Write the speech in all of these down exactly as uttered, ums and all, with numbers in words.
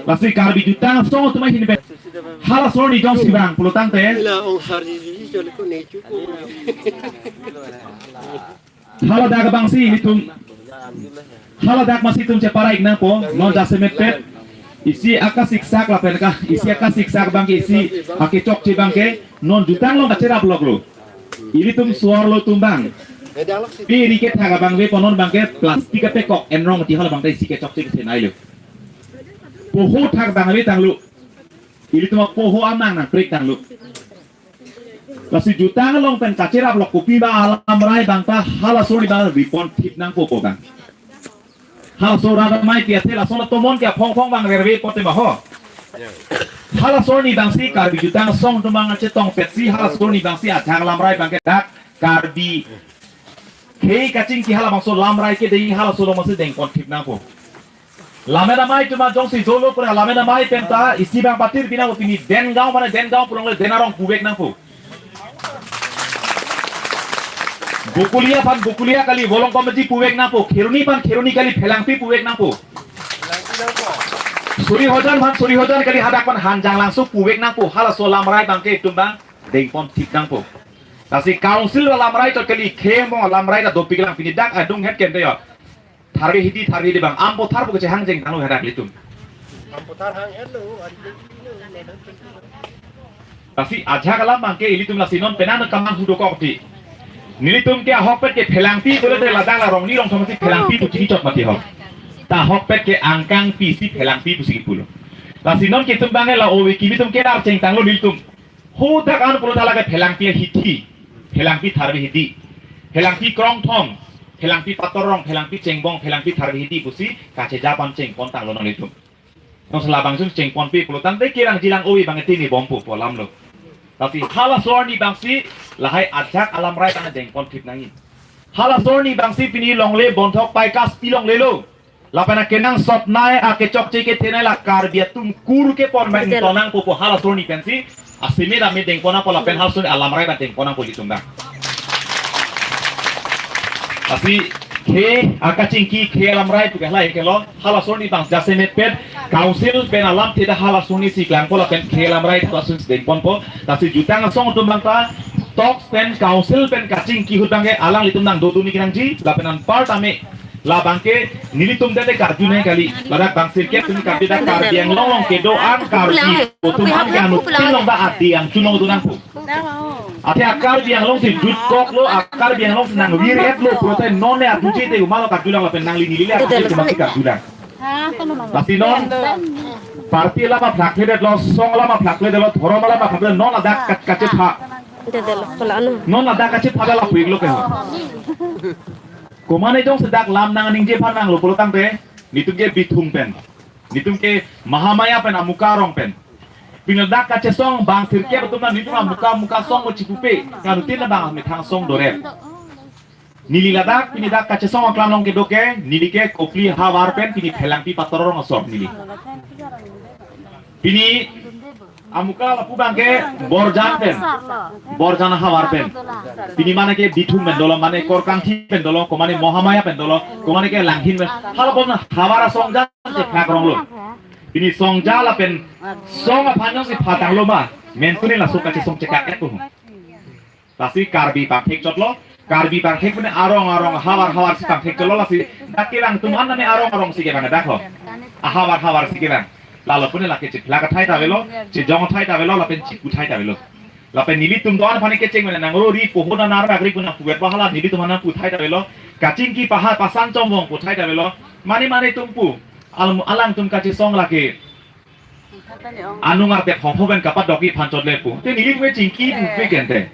Lasi Karbi jutang asong atum ahin pen halaso arni jongsi vang pulotangte, haladak abangsi ilitum, haladak masi itum cheparai nangpo, non jasemet pet isi akasiksak lapen ka, isi akasiksak abangke, isi akechokche abangke non jutang along kacherap loklo. Ilitum suar lo tumbang. Piri kethak abang avepo, non abangke plastic apekok enrong ti hala abangta isi kechokche kethenei lo. Poho thak abang avetanglo. Ilitum apoho amang nangprek tanglo. Lasi jutang along pen kacherap lok kopima alamrai abangta halaso arni abang ripon thip nangpo pu abang. Halaso rat amei pi athe laso atomon ke aphongphong abang rerve pote ma ho. Halaso arni abangsi Karbi jutang asong atum abang chetong petsi halaso arni abangsi ajak alamrai abangke dak Karbi khei kachingki halabangso alamrai ke dei halaso along masi dengpon thip nangpo. Lammet amei atum jongsi dolo pura lammet amei penta isi abang patir pina pini Dengaon mane Dengaon pulongle Den Arong puvek nangpo. Bokolia aphan Bokolia kali, Volongkom Aji puvek nangpo, Kheroni aphan Kheroni kali, Phelangpi puvek nangpo. Suri Hojan aphan Suri Hojan kali, hadak aphan Hanjanglangso puvek nangpo, halaso alamrai abangke itum abang dengpon thip nangpo. Lasi council alamrai chot kali, khei angbong alamrai ta dopik lang pini dak adung het kente yo. Tharve Hidi, Tharve Hidi abang, Ampothar pu kachehang jeng tanglo hadak ilitum. Ampothar hang-etlo, ari. Lasi ajak alam abangke ilitum lasi non penang kemang hu dokok ti. Nelitum ke ahokpet ke Phelangpi pulote ladak la Rongni Rongthom si Phelangpi pu chini chot mati ho. Ta ahokpet ke Angkangpi si Phelangpi pusi kipulo. Lasi non ke itum abangke la ove kimi atum ke dar cheng tanglo nelitum. Hadak an pulo ta lake Phelangpi Hidi, Phelangpi Tharve Hidi, Phelangpi Krongthom, Phelangpi Pator Rong, Phelangpi Chengbong, Phelangpi Tharve Hidi pusi kacheja pon chengpon tanglo nelitum. Nong sela bangsun chengponpe pulotangte kerang jilang ove abang tini bompo pu alamlo. Lasi halaso arni abangsi lahai ajak alamrai abang dengpon thip nangji. Halaso arni abangsi pini longle bonthok pai kas pi longlelo. Lapen akenangsotnei akechokche kethenei la Karbi atum kur kepon abang Betul. Tonang popo halaso arni pensi. Asime dame dengpon nangpo lapen halaso arni alamrai abang dengpon nangpo ilitum abang. Lasi khei akachingki khei alamrai pu ke halahei kelo halaso arni abang jasemet pet council pen alamthe ta halaso arni si klangpo lapen khei alamrai ta halaso arni si dengponpo. Lasi jutang asong atum abangta talks pen council pen kachingki ahut abangke alanglitum nangdodun ni kenangji lapen anparta me labangke nelitum tete karjunei kali, ladak bang sirkep tum karbi dak Karbi Anglong along kedo-an Karbi atum an ke anuttin along ta adi angchun along dun nangpo. Athe a-Karbi Anglong si jutkoklo, a-Karbi Anglong si nangvir-etlo pulote non ne aduje te umalo karjulang lapen nangli neli le aduje te masi karjulang. Lasi non party alam aphlakledetlo, song alam aphlakledetlo, dhorom alam aphlakledetlo, non ladak kat-, kachepha. Dedelo, pala anu. Non ladak kachepha dala puik lo ke ho. Komane jongsi dak lam nangningje aphan nanglo pulotangte, nelitum ke Bithung pen, nelitum ke Mahamaya pen, Amuka arong pen. Pini ladak kachesong bang sirkep atum na nelitum Amuka, Amuka song mo chipupe, kanuttin abang amethang song dorep. Neli ladak, pini dak kachesong aklam along kedo ke, neli ke Kopili havar pen, pini Phelangpi Pator Rong asor neli. Pini Amuka lapu abangke Borjan pen, Borjan havar pen. Pini mane ke Bithung pen dolo, mane Korkangthi pen dolo, komane Mahamaya pen dolo, komane ke Langhin pen. Halabom na havar asong jan chephak ronglo. Pini song ja lapen song aphan jongsi phatanglo ma, mentune laso kachesong chekak-etpo. Lasi Karbi pangthek chotlo, Karbi pangthek pune arong arong havar havar si pangthek chotlo lasi dak kevang atum an nane arong arong si kevang dak ho. Ahavar havar si kevang. Lalo pune lake chephlak athai ta avelo, chejong athai ta avelo, lapen chipu athai ta avelo. Lapen nelitum do-an aphan kecheng mene nangro ri poho na nar nagri puna puvet bahala nelitum an nangpu athai ta avelo. Kachingki paha pasan chomong pu athai ta avelo. Mane mane atum pu. Alam alangtum kachesong lake. Anung artep hopho pen kapadokji aphan chotle pu. Te nelitum ke chingki pupe kente.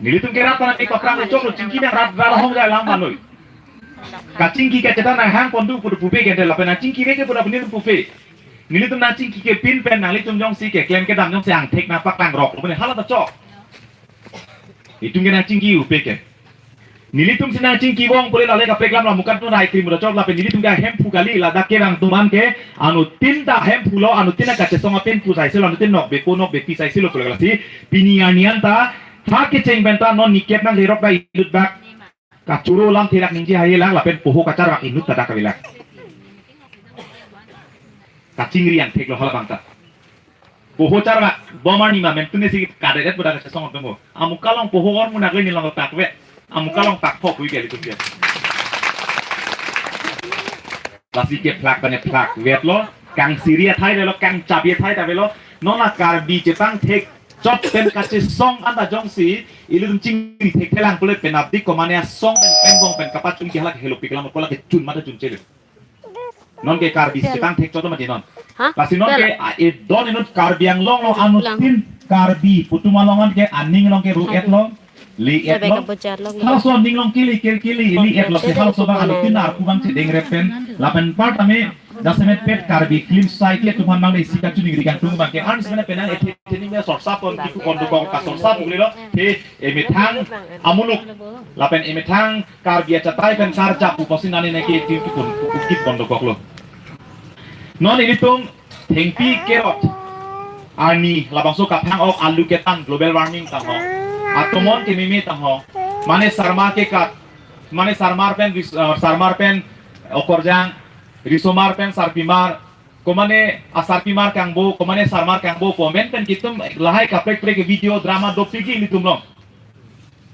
Nelitum ke rat pana ke paprang choklo chingki nang rat rat hong jai lang manoi. Kachingki kachethan nanghang pondu pu pupe kente lapen nangchingki reke pu lapen nelitum pupe. Nelitum nangchingki kepin pen nanglitum jongsi keklem kedam jongsi angthek nangpaklang rok. Lapen hala ta chok. Itum ke nangchingki upe ke. Nelitum si nangchingki vong pule lale kaprek lam lamukan tu nai krim rochok lapen nelitum ke Hemphu kali ladak kevang atum an ke anuttin ta Hemphu lo anuttin ta kachesong apen pu saisilo anuttin nokbe po nokbe pi saisilo pule lasi pini arni an ta ha kecheng pen ta non nikep nang lerok ta inut bak kachoro lam therak ningje hai lang lapen poho kachar bak inut ta dak kavilak. kachingri angthek lo halabang ta. Poho charma, bom arni ma, mentu ne si kadet pu dak kachesong atum ho. Amuka along poho or munak le nilong tak ve. Amuka along tak phok hui kali tu dia. Lasi kephlak tane phlak vet lo, kang siri athai lo, kang chabi athai ta ve lo. Non a Karbi chepangthek chot pen kachesong anta jongsi ilitum chingri thekthelang pule pen abdik komane asong pen penbong pen kapachun ke halake helopik lam kola ke chun mata chun chele. Non ke Karbi chepangthek chot mati non. Ha? Lasi non ke a, e don inut Karbi Anglong along anuttin Karbi pu atum along an ke aning along ke ru-et lo, li-et lo. Halso aning along kili kili kili li-et lo, si halso abang anuttin arpu abang chedeng rep pen lapen part ame jasemet pet Karbi Film Society atum aphan abang le isi kachuningri kangtung abang ke arnisi mena penang ethe ethe ning sorsa pon kipu pon dokok ka sorsa pukli lo, the emethang amuluk lapen emethang Karbi achatai pen karjap pu kosi nani neke tim kipun ukip pon dokok lo. Non ilitum thengpi kerot arni labangso kaphang ok alu ketan global warming tangho. Atomon kememe tangho. Mane sarmar kekat, mane sarmar pen ris-, eh, sarmar pen okorjang, risomar pen sarpimar, komane asarpimar kangbo, komane sarmar kangbo, komen pen kitum lahai kaprek prek video drama do pigi ilitum long.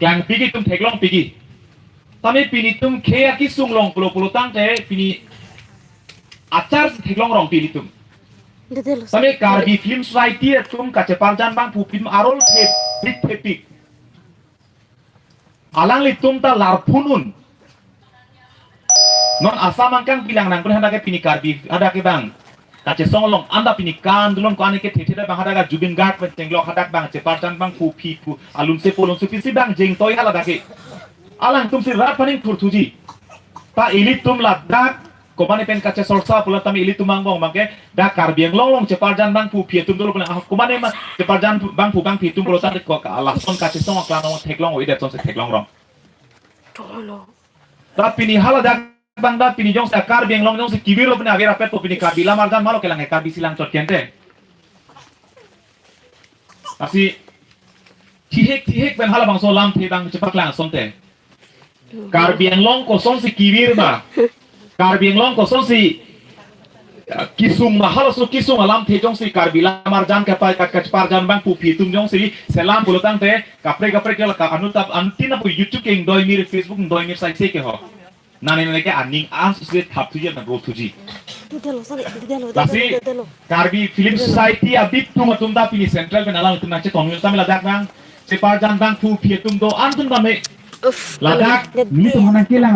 Klang pigi tum theklong pigi. Tame pini tum khei akisung long pulo pulo tangte pini achar si theklong rong pini tum. Dede lo. Tame Karbi Film Society atum kacheparjan abang pu pim arol the pik the pik. Alanglitum ta larphunun. Non Assam angkang bilang nang pun hadak ke pini Karbi hadak ke bang. Kachesong along anta pini kan dulon ko ane ke thethe abang hadak Zubeen Garg pen chenglok hadak abang cheparjan abang pu phi pu alun se polun se pisi abang jeng toi hala dak ke. Alangtum si rat paning thurthuji. Ta ilitum ladak komane pen kachesorsa pulo tame ilitum angbong abang ke dak Karbi Anglong along cheparjan abang pu phi atum dolo pulang ah, komane ma cheparjan abang pu abang phi atum pulo tame ko ka lason kachesong aklan along theklong o idet son se theklong rong. Dolo. Ta pini haladak abang ta pini jongsi Karbi Anglong jongsi kibir lo pini aver apet po pini Karbi lam arjan malo kelang he Karbi si lang chot kente. Lasi thihek thihek pen halabangso lamthe abang chepaklang asonte. Karbi Anglong kosonsi kibir ma. Karbi Anglong kosonsi, eh, kisung ma halaso kisung alamthe jongsi Karbi lam arjan kapai kat kacheparjan abang pu phi atum jongsi selam pulo tangte kaprek kaprek ke la ka anut ap anut tin apu YouTube ke ingdoi mir Facebook ingdoi mir sai se ke ho. Nani nani ke aning an suse thap thuji na ro thuji. Dede lo, sari, dede lo, dede lo, Lasi dede lo. Karbi Film Society abit tum atum ta pini central pen alangtum nangchetong yun tame ladak abang cheparjan abang pu phi atum do-an atum tame. Uff, ladak dede. Nelitum nangkelang